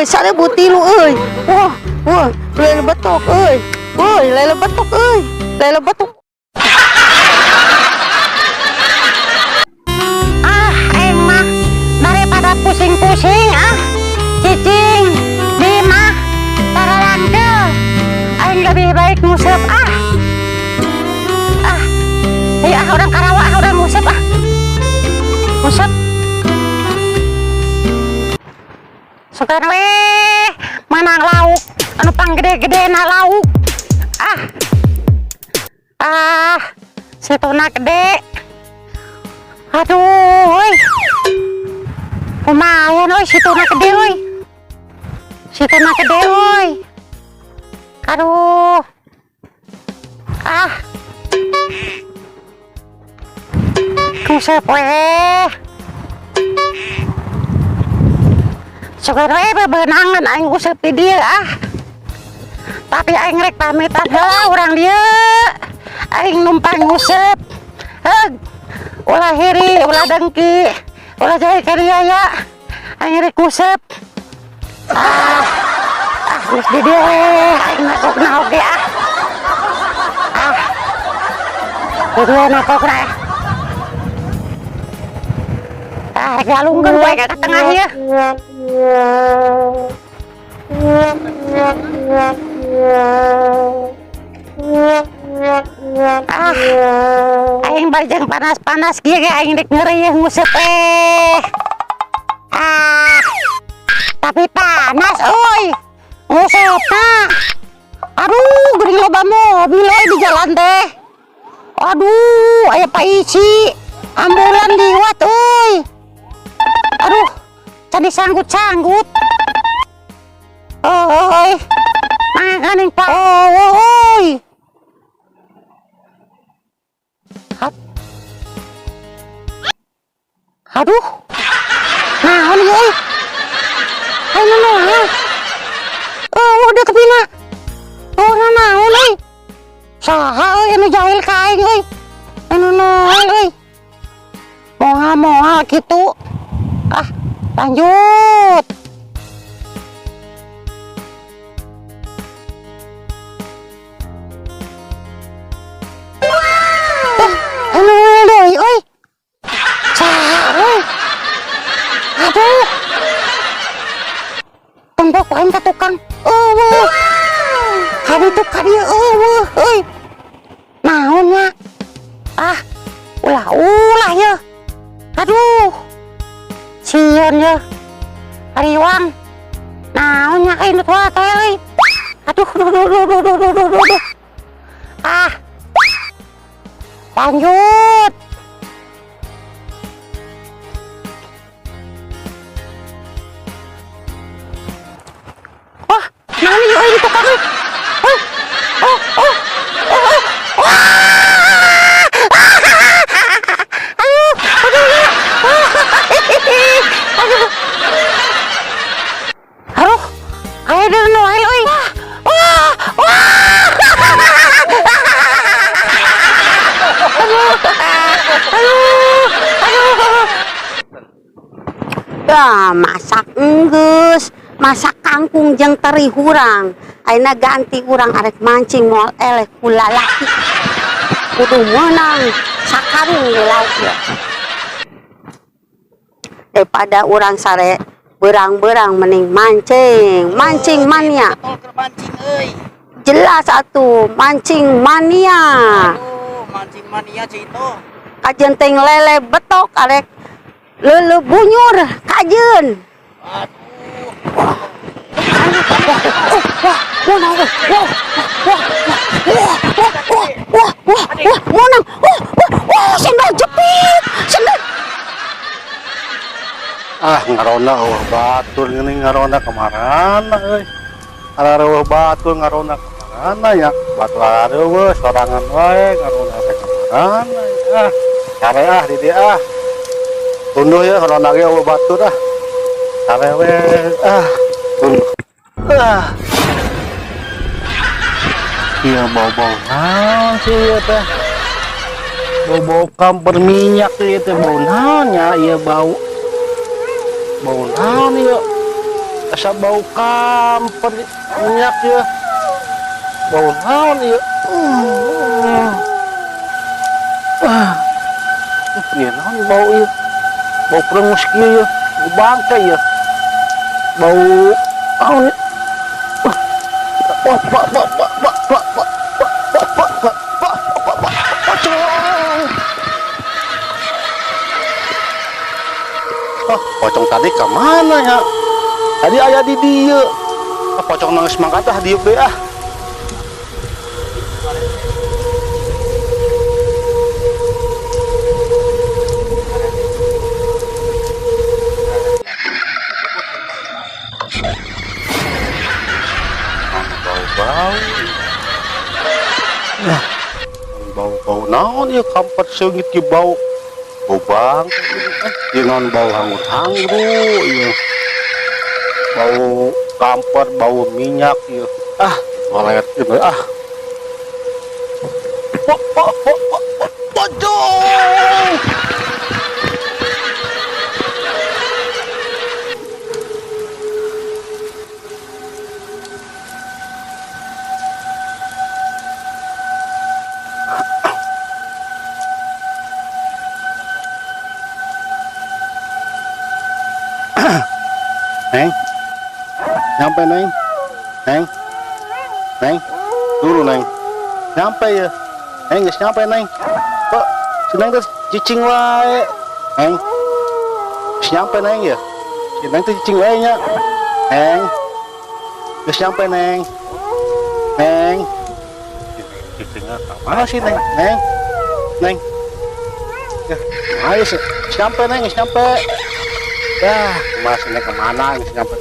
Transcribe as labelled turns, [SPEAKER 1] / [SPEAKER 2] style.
[SPEAKER 1] Euy, 1003 euy. Wah, wah, lele betok euy. Woi, lele betok euy. Lele betok.
[SPEAKER 2] Ah, aing mah daripada pusing-pusing ah. Cicing di imah taralangkeul. Aing lebih baik nguseup ah. Ah. Ayo ah, urang ka rawa ah, urang nguseup ah. Nguseup. Sugan we menang lauk anu panggede-gede na lauk. Ah. Ah, situna gede. Aduh, euy. Lumayan euy, situna gede euy. Situna gede euy. Aduh. Ah. Nguseup we. Sugan we bebenangan aing nguseup di dieu ah. Tapi aing rek pamitan heula urang dieu. Aing numpang nguseup. Heug. Ulah hiri, ulah dengki, ulah jadi kariaya. Aing rek nguseup. Ah. Ah, geus di dieu we. Aing nakokna oge ah. Ah. Di dieu nakokna. Ah, rek galungkeun we ka tengah ieu. Ah, aing bajang panas-panas kieu ge aing rek ngeureuyeuh nguseup eh. Ah, tapi panas euy. Nguseupna. Aduh, geuning loba mobil euy di jalan teh. Aduh, aya paisi. Ambulan liwat euy. Aduh, can disanggut-sanggut. Euy. Mangkaning pa euy. Aduh. Naon ieu euy? Ayo naon? Oh, udah kepina. Oh, naon euy? Saha euy anu jahil ka aing euy? Anu naon euy? Moal-moal kitu. Ah, lanjut. Eh, anu deui euy. Saha euy? Aduh. Tembok aing ka tukang. Eueuh. Kaditu ka dieu eueuh euy. Naon nya? Ah, ulah-ulah ye. Aduh. Sieun ye. Hariwang. Naon nya aing nu tua teh euy. Aduh, duh, duh, duh, duh, duh, duh, duh, duh. Ah. Lanjut. Wah, naon ieu euy di tukang euy? Oh, oh, oh, oh, oh. Wah! Aduh, aduh, aduh. Aduh. Aduh, aya deui nu lain euy. Wah, wah. Aduh, aduh, aduh.
[SPEAKER 1] Dah masak enggeus, masak kangkung jeung teri hurang. Ayeuna ganti urang arek mancing moal eleh ku lalaki. Kudu meunang sakarung di lauk ya. Daripada urang sare berang-berang mending mancing, mancing mania.
[SPEAKER 3] Betul keur mancing euy.
[SPEAKER 1] Jelas atuh, mancing mania.
[SPEAKER 3] Aduh, mancing mania cito.
[SPEAKER 1] Kajeun teh lele betok arek leuleuh bunyur kajeun.
[SPEAKER 3] Aduh.
[SPEAKER 1] Wah, wah, wah, wah, wah, wah, wah, wah, wah, wah, menang. Wah, wah, wah, sendal jepit, sendal.
[SPEAKER 4] Ah, ngaronda eueuh batur geuning ngaronda kamarana euy. Arareueuh batur ngaronda kamarana ya. Batur arareueuh sorangan wae ngaronda teh kamarana. Ah, sare ah di dieu ah. Tunduh ya ngaronda ge eueuh batur ah. Sare we ah. Tunduh. Ah. Iya bau-bau naon sih ieu teh. Bau-bau kamper minyak ieu teh bau naon nya ieu bau. Bau naon ieu? Asa bau kamper minyak ya. Bau naon ieu? Ah. Ieu naon bau ieu? Bau prengus kieu ieu. Bau bangke ieu. Bau naon ieu? Pak pak pak pak pak pak pak pak pak pak pak pak pak pocong. Oh, pocong tadi ke mana ya? Tadi aya di dieu. Ah, pocong nangis mangkat ah dieu deui ah. Bau-bau. Nah, bau-bau naon ieu kampret seungit ieu bau. Bau bang. Ieu naon bau hangur-hangru ieu. Bau kamper, bau minyak ieu. Ah, ngolet ieu ah. Po po po po pocong. Neng, nyampe Neng, Neng, Neng, dulu Neng, nyampe ya, Neng, geus nyampe Neng, kok si Neng terus cicing wae, Neng, geus nyampe Neng ya, si Neng tuh cicing wae nya, Neng, geus nyampe Neng, Neng, cicingnya mana sih Neng, Neng, Neng, ya, ayo sih, nyampe Neng, geus nyampe. Yah, mas ini kemana? Ini nyampe